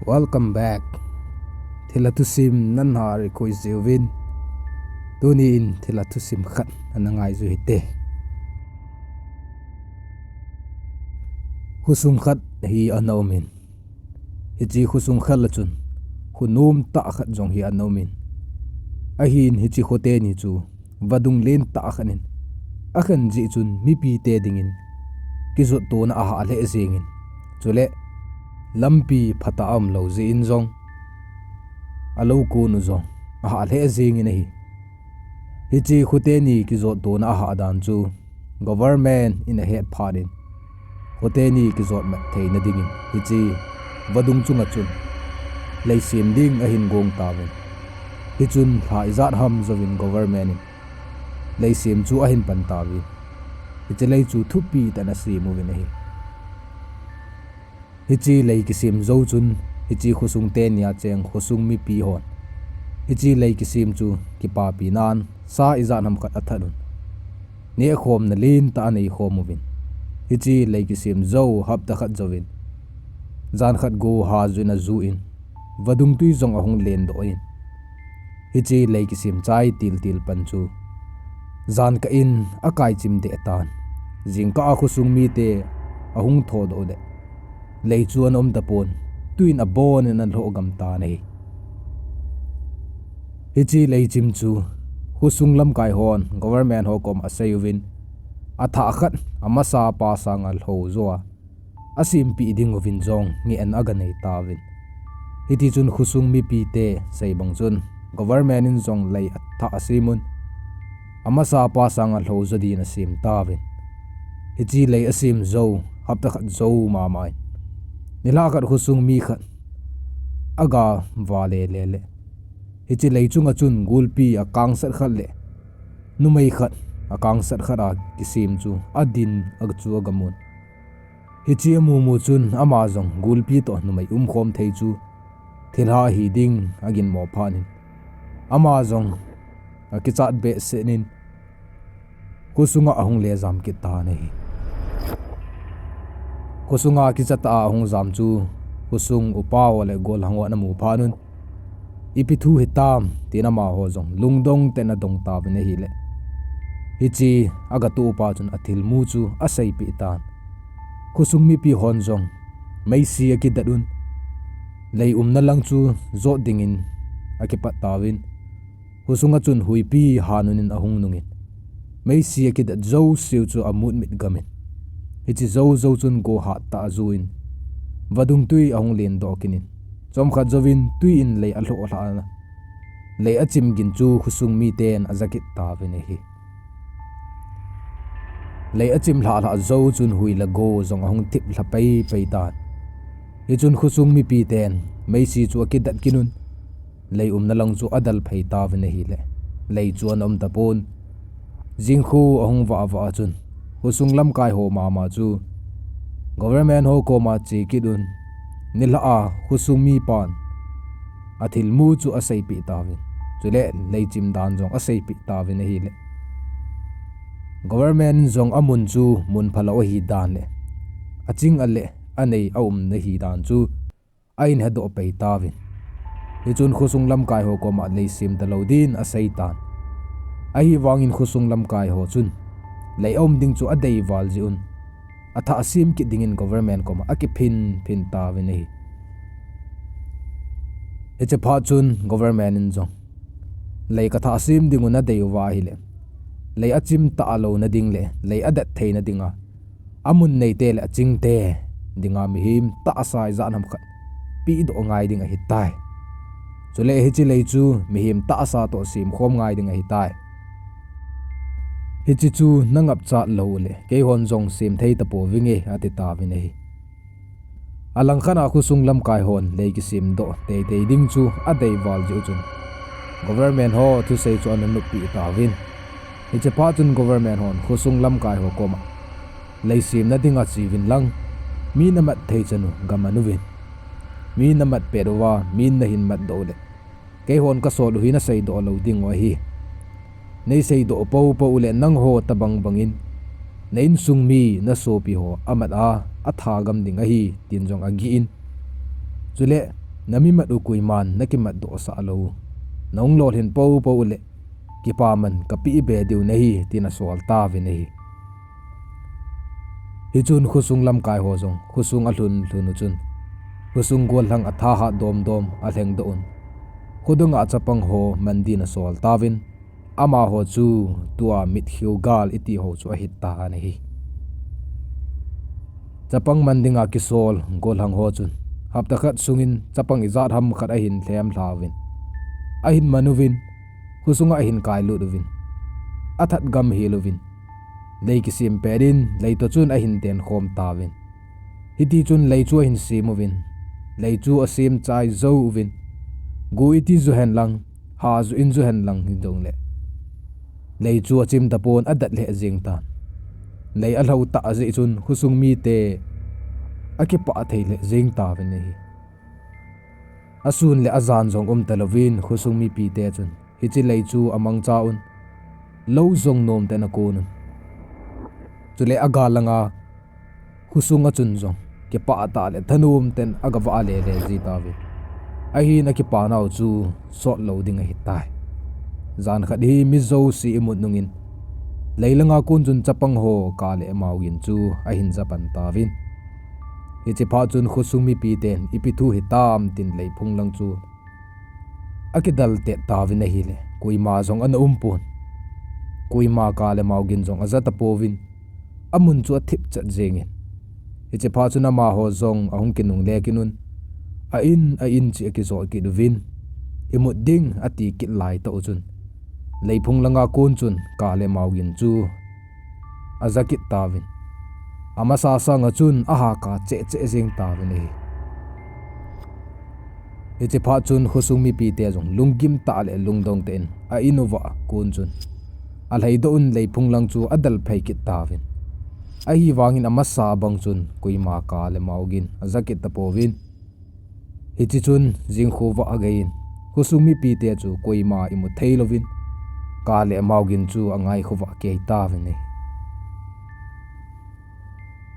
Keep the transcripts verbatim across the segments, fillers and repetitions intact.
Welcome back. Thilha thusim nana request jiuvin, tuni in thilha thusim khat ana ngai jiu hite. Khosung khat hi ana umin, hiche khosung khat lah chun kho nomtah khat jong hi ana umin, ahin hiche kho teni chu vadung lentah khat in, akhen jeh chun mipite dingin kijotona ahah lheh jengin, chule lampi phatah a umlou jeh in jong alou kon u jong ahah lheh jengin ahi. Hiche kho teni kijotona ahah dan chu government in ahet phat in, kho teni kijot mat theina dingin hiche vadung chunga chun lei sem ding ahin gong tauvin, hichun lha ijat ham jouvin government in lei sem chu ahin pan tauvin, hiche lei chu thupi tah in asem uvin ahi. Hiche lei kisem jou chun hiche khosung teni a cheng khosung mipi hon hiche lei kisem chu kipapi nan sa ijat ham khat athat un, nehkhomna lentah anei khom uvin, hiche lei kisem jou hapta khat jouvin, jan khat go ha jun aju in, vadung twi jong ahung lendoh in, hiche lei kisem chai tiltil pan chu jankah in akaichim deh tan. Jingkah a khosung mite ahung thodoh uleh, lei chu ana um tapon, twin abon in alhoh gam tan ahi. Hiche lei chim chu khosung lamkai hon government ho koma asei uvin, athah khat amasapa sanga lhou joh a asempeh ding uvin jong ngehna aganei tauvin. Hitichun khosung mipite sei bang chun government in jong lei athah asem un, amasapa sanga lhou jo din asem tauvin. Hiche lei asem jou hapta khat jou mama in, nilhah khat khosung mi khat aga vale lele, hiche lei chunga chun gulpi akangsat khat le numei khat akangsat khat a kisem chu adin a chu agamun. Hiche amumu chun ama jong gulpi toh numei umkhom thei chu thilha hiding aginmo phat in, ama jong akichat behseh in khosunga ahung le jam kit tan ahi. Khosunga kichat a ahung jam chu khosung upa ho le golhang ho ana mu phat un, ipi thu hitam tin amaho jong lungdong tah in adong tauvin ahile, hiche agatohpa chun athilmu chu aseipeh tan. Khosung mipi hon jong meisi akidat un, lei umna lang chu jot dingin akipat tauvin, khosunga chun huipi hanun in ahung nungin, meisi akidat jouseu chu amut mit gamin, hiche joujou chun go hattah ajuin, vadung twi ahung lendoh kit in, chomkhat jouvin twi in lei alhoh lhah a, lei achim gin chu khosung miten ajakit tauvin ahi. Lei achim lhahlhah jou chun hui le go jong ahung thip lha peipei tan. Hichun khosung mipiten meisi chu akidat kit un, lei umna lang chu adalphei tauvin ahile, lei chu ana um tapon. Jingkhu ahung vah vah a chun khosung lamkai ho mama chu government ho koma che kit un, nilhah a khosung mipan athilmu chu aseipeh tauvin, chule leichim dan jong aseipeh tauvin ahile, government in jong amun chu mun phalou ahi dan le aching a le anei aumna hi dan chu ahin hedoh pei tauvin. Hichun khosung lamkai ho koma lei sem talou din aseitan. Ahivangin khosung lamkai ho chun lei aum ding chu adeival jeh un, athah sem kit dingin government koma akiphin phin tauvin ahi. Hiche phat chun government in jong lei kathah sem dingun adei uva ahile, lei achim tah louna ding le lei adat theina dinga amun neite le achingte dinga mihem tahsa ijat ham khat pehdoh ngai ding ahitai. Chule hiche lei chu mihem tahsa toh semkhom ngai ding ahitai. Hiche chu nangapchat lou uleh keihon jong sem thei tapouvinge, ati tauvin ahi. Alangkhat a khosung lamkai hon lei kisemdoh teitei ding chu adeival jeh u chun, government ho thusei chu ana noppeh tauvin. Hiche phat chun government hon khosung lamkai ho koma lei semna dinga cheuvin lang, mi namat thei chanu gaman uvin. Mi namat pet uva, min nahin matdoh uleh keihon kasol u hi naseidoh lou dingu ahi. Neiseidoh poupou uleh nangho tobang bangin na insung mi nasopi ho amat a, atha gam ding ahi, tin jong agih in. Chule namimat u koiman nakimat doh sah lou u. Nahung lolhin popo uleh, kipaman kapeh be diu nahi, tin asol tauvin ahi. Hichun khosung lamkai ho jong khosung alhun lhun u chun, khosung gollhang athahat domdom alhengdoh un, khodunga chapang ho man din asol tauvin, amaho chu tua mitkhiu gal iti ho chu ahitan ahi. Chapang man dinga kisol gollhang ho chun hapta khat sungin chapang ijat ham khat ahin lhem lha uvin, ahin man uvin, khosunga ahin kailut uvin, athat gam hel uvin, lei kisem pet in leitoh chun ahin tenkhom tauvin. Hitichun lei chu ahin sem uvin, lei chu asem chai jou uvin, go iti ju henlang, ha ju in ju henlang hijongleh, lei chu achim tapon adat lheh jeng tan. Lei alhou tah jeh chun khosung mite akipah thei lheh jeng tauvin ahi. Asun le ajan jong um talouvin khosung mipite chun hiche lei chu amangcha un, lou jong nomtah in akon un, chule agal langa khosunga chun jong kipah tah le thanom tah in agavah lele ji tauve. Ahin akipanau chu sot lou ding ahitai. Jan khat hi mi jouse imut nungin, leilanga kon chun chapang ho kale maogin chu ahin japan tauvin. Hiche phat chun khosung mipiten ipi thu hitam tin leiphung lang chu akidal tet tauvin ahile, koima jong ana umpon, koima kale maogin jong aja tapouvin, amun chu athip chet jengin. Hiche phat chun amaho jong ahung kinungle kit un, a in a in cheh akijot kit uvin, imut ding ati kit laitah u chun, leiphung langa kon chun kale maogin chu aja kit tauvin, amasa sanga chun ahahkha cheh cheh jeng tauvin ahi. Hiche phat chun khosung mipite jong lunggim tah le lungdong tah in a in uva kon chun alhaidoh un leiphung lang chu adalphei kit tauvin, ahivangin amasa bang chun koima kale maogin aja kit tapouvin. Hiche chun jingkhovah agei in, khosung mipite chu koima imu theilouvin, kale maogin chu angaikhovah kei tauvin ahi.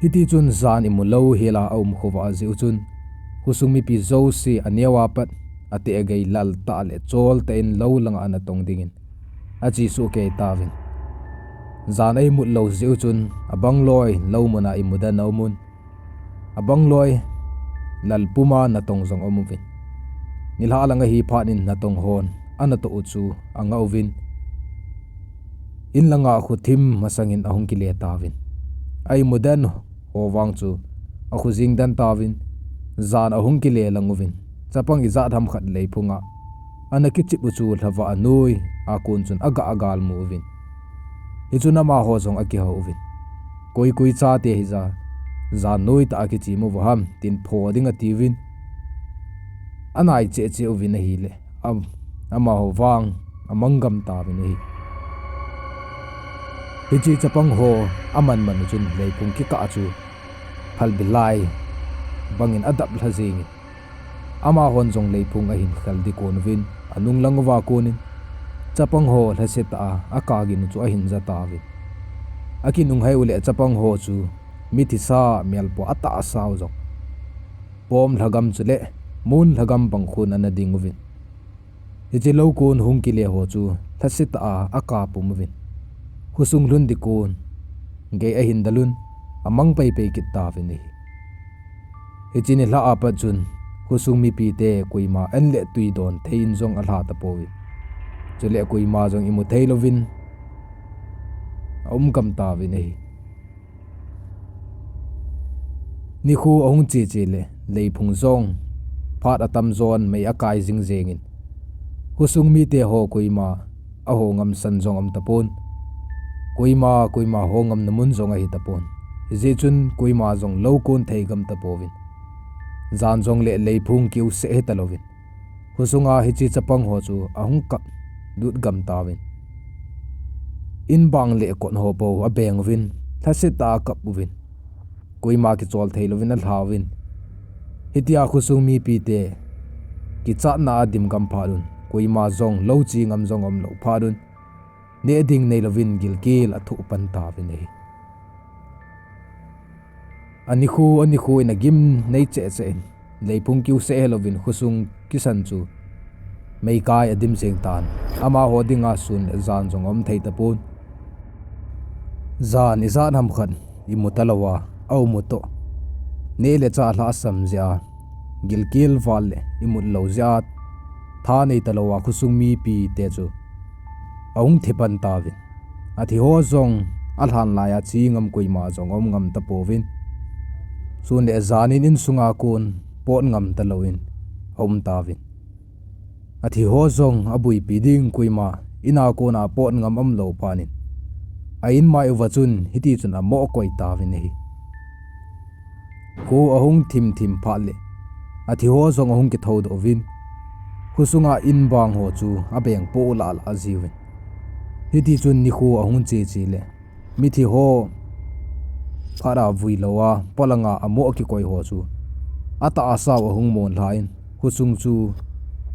Hitichun jan imulou hela aumkhovah jeh u chun, khosung mipi jouse aneoa pat, ateh agei lal tah le chol tah in lou langa ana tong dingin achesuh kei tauvin. Jan a imut lou jeh u chun, abangloi lou muna imudan aumun, abangloi lal puma natong jong aumuvin. Nilhah lang ahi phat in natong hon anatoh u chu angah uvin, in langa khothim masangin ahung kile tauvin. A imudan ho vang chu akho jing den tauvin, jan ahung kile lang uvin, chapang ijat ham khat leiphunga ana kichip u chu lhavah anoi a kon chun agah agalmu uvin. Hichun amaho jong akihou uvin, koi koi chate hija, jan noitah a kichim uva ham, tin pho ding atiuvin, anai cheh cheh uvin ahile, am, amaho vang amang gam tauvin ahi. Hiche chapang ho aman man u chun leiphung kikah chu phalbi lai bangin adap lha jengin, amahon jong leiphung ahin khaldi kon uvin, anung lang uva konin chapang ho lhasetah a akagin u chu ahin ja tauvin. Akinunghei u le chapang ho chu mithisa melpo atahsa u jong pom lhagam chule mun lhagam bang khun ana ding uvin. Hiche lou kon hung kile ho chu lhasetah a akap um uvin, khosung lhun ding kon gei ahin dalun, amang peipei kit tauvin ahi. Hiche nilhah a pat chun khosung mipite koima an le tui don thei in jong alha tapouvin, chule koima jong imu theilouvin aum gam tauvin ahi. Nikho ahung che che le leiphung jong phat atamjon mei akai jing jengin, khosung mite ho koima aho ngamsan jong aum tapon, koima koima ho ngamna mun jong ahi tapon. Hijeh chun koima jong lou kon thei gam tapouvin, jan jong le leiphung kiuseh hitalouvin, khosunga hiche chapang ho chu ahung kap lut gam tauvin, in bang le kot ho pou abeng uvin, lhasetah a akap uvin, koima kichol theilouvin alha uvin. Hitia khosung mipite kichatna a dim gam phat un, koima jong lou che ngam jong aumlou phat un, neh ding neilouvin gilkel athoh pan tauvin ahi. Anikho anikho in agim nei cheh cheh in, Leipung kiu seh helouvin khosung kisan chu meikai adim jeng tan. Amaho dinga sun le jan jong aum thei tapon. Jan ijat ham khat imu talou a, aum u toh, neh le chah lhahsam jeh a, gilkel val le imut lou jeh a, tha nei talou a khosung mipi te chu ahung thi pan tauvin. Athi ho jong alhan lai a che ngam koima jong aum ngam tapouvin. Sun le jan in insunga kon pot ngam talouvin aum tauvin. Athi ho jong abuipi ding koima in a kona pot ngam aum lou phat in, a in mai uva chun hiti chun amoh koi tauvin ahi. Kho ahung thim thim phat le athi ho jong ahung kithou doh uvin, khosunga in bang ho chu abeng poh lah lah jiuvin. Hiti chun nikho ahung che che le mithi ho phat a vui lou a, polanga amoh kikoi ho chu atahsa u ahung mon lha in, khosung chu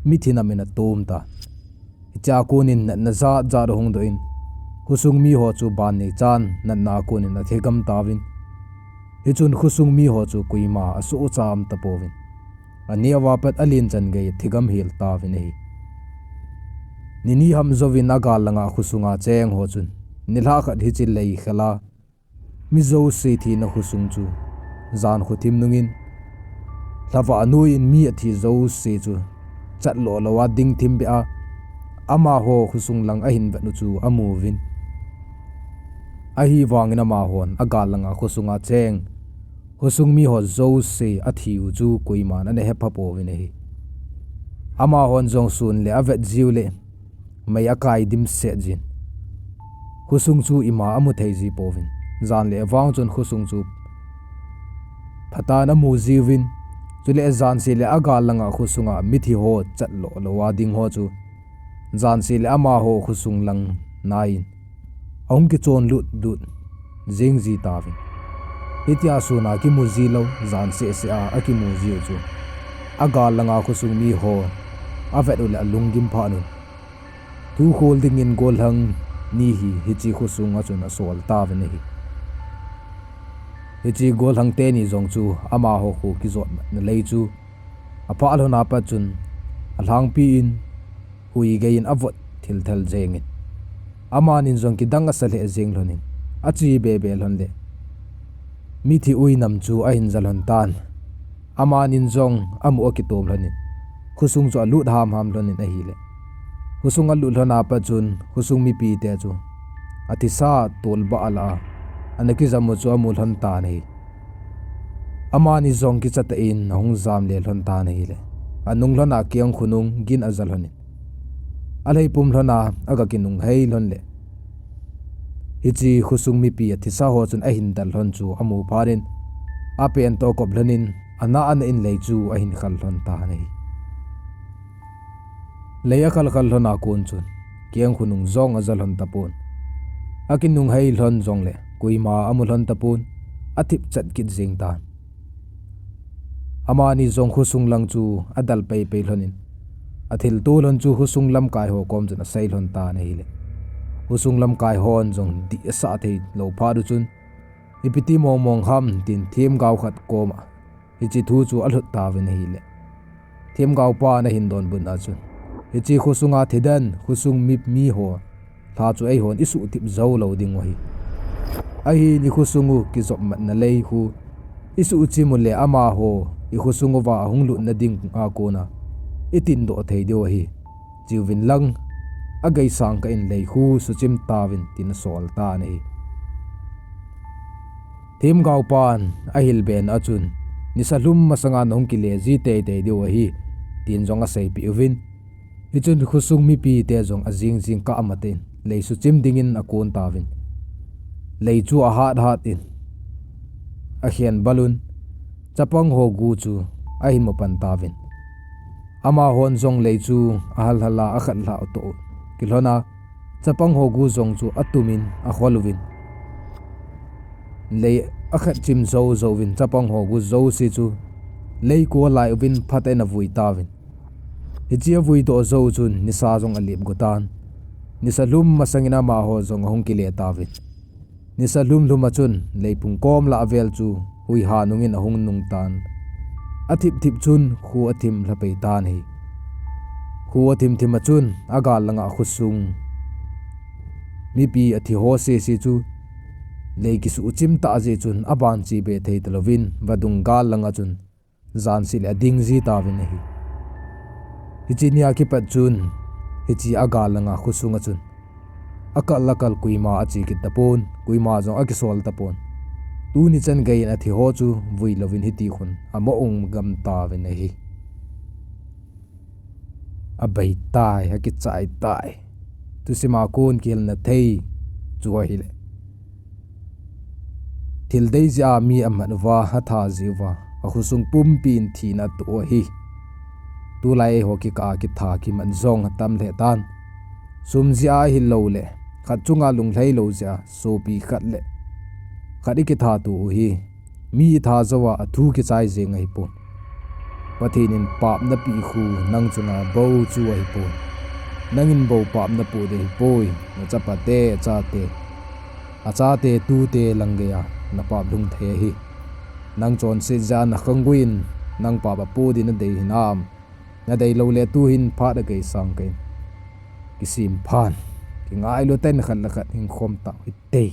mithi nam in atom ta. Hichea kon in natna jat jat ahung doh in, khosung mi ho chu ban nei chan natna a kon in athi gam tauvin. Hichun khosung mi ho chu koima asoh cham tapouvin. Aneo a pat alen chan gei athi gam hel tauvin ahi. Ni ni ham jouvin agal langa khosunga cheng ho chun, nilhah khat hiche lei khel a mi jouse thina khosung chu jan kho thim nungin, lhavah noi in mi athi jouse chu chat loh lou a ding thim beh a, amaho khosung lang ahin vet u chu amu uvin. Ahivangin amahon agal langa khosunga cheng khosung mi ho jouse athi u chu koiman ana hepha pouvin ahi. Amahon jong sun le avet jiu le mei akai dimset jin, khosung chu ima amu thei ji pouvin. Jan le vang chun khosung chu phatah in amu jiuvin, chule jan seh le agal langa khosunga mithi ho chat loh lou a ding ho chu jan seh le amaho khosung lang nai in ahung kichon lut lut jing ji tauvin. Hitia sun a kimu ji lou, jan seh seh a akimu jiu chu agal langa khosung mi ho avet u le alunggim phat un, thu khol dingin gollhang ni hi hiche khosunga chun asol tauvin ahi. Hiche gollhang teni jong chu amaho kho kijotna lei chu aphah lhon a pat chun alhangpi in hui gei in avot thil thel jeng in, amanin jong kidang asa lheh jeng lhon in, ache be be lhon le mithi ui nam chu ahin ja lhon tan. Amanin jong amu akitom lhon in, khosung chu alut ham ham lhon in ahile, khosung alut lhon a pat chun khosung mipi te chu athisa tolbah alah a ana kijam u chu amu lhon tan ahi. Amani jong kicha tah in ahung jam le lhon tan ahile, anung lhon a kiang khonung gin aja lhon in, alhei pum lhon a aga kinung hei lhon le, hiche khosung mipi athisa ho chun ahin dal lhon chu amu phat in, apen toh akop lhon in, ana ana in lei chu ahin khal lhon tan ahi. Lei akhal khal lhon a kon chun kiang khonung jong aja lhon tapon. Akinung hei lhon jongle koima amu lhon tapon, athip chat kit jeng tan. Amani jong khosung lang chu adal pei pei lhon in, athilto lhon chu khosung lamkai ho kom chun asei lhon tan ahile, khosung lamkai hon jong dih asah thei lou phat u chun, ipi ti mong mong ham tin themgao khat koma hiche thu chu alhut tauvin ahile, themgao pan ahin donbut na chun, hiche khosunga thidan khosung mi, mi ho lha chu eihon isuhthip jou lou ding u ahi. Ahin ikhosung u kijopmatna lei khu isuhchim u le amaho ikhosung uva ahung lutna dinga kona itindoh thei diu ahi. Cheuvin lang, ageisang kah in lei khu suchim tauvin tin asol tan ahi. Themgao pan ahilbe na a chun, nisa lhum masanga nahung kile ji teitei diu ahi, tin jong aseipeh uvin. Hichun khosung mipi te jong ajing jing kah amat in lei suchim dingin akon tauvin. Lei chu ahat hat in akhen bal un, chapang ho gu chu ahin mu pan tauvin. Amahon jong lei chu ahal hal a akhat lhah toh kilhon a, chapang ho gu jong chu atumin akhol uvin. Lei akhat chim jou jouvin chapang ho gu jouse chu lei ko lai uvin phatah in avui tauvin. Hiche avui doh jou chun nisa jong alep go tan. Nisa lhum masangin amaho jong ahung kile tauvin. Nisa lhum lhum a chun leipung kom lah vel chu huiha nungin ahung nung tan. Athip thip chun kho athim lha pei tan ahi. Kho athim thim a chun agal langa khosung mipi athi ho sese chu lei kisuh chim tah jeh chun aban che be thei talouvin vadung gal langa chun jansi le ading ji tauvin ahi. Hiche nia kipat chun hiche agal langa khosunga chun akal akal koima ache kit tapon, koima jong akisol tapon. Tuni chan geiyin athi ho chu vui louvin hiti khun ama um gam tauvin ahi. Abei tai, akichai tai. Thusima kon kihilna thei chu ahile, thil dei jeh a mi amat uva, atha ji uva, akhosung pumpin thina atoh u ahi. Tulai eiho kikah a kitha kimat jong atam lheh tan. Sum jeh a ahilouleh khat chunga lunglhai lou jeh a sopi khat le khat ikitha to u hi mi itha jouva athu kichai jeng ahipon. Pathen in pap napeh khu nang chunga bou chu ahipon. Nangin bou pap napoh ding ahipoi. Nachapate, achate, achate tute lang geiya napap lhung thei ahi. Nang chonset jeh a nakhanggui in nang pap apoh ding nadei hinam? Nadei loule tuhin phat agei sang kei in. Kisem phan, kingailu tah in khat le khat hingkhom tau hite.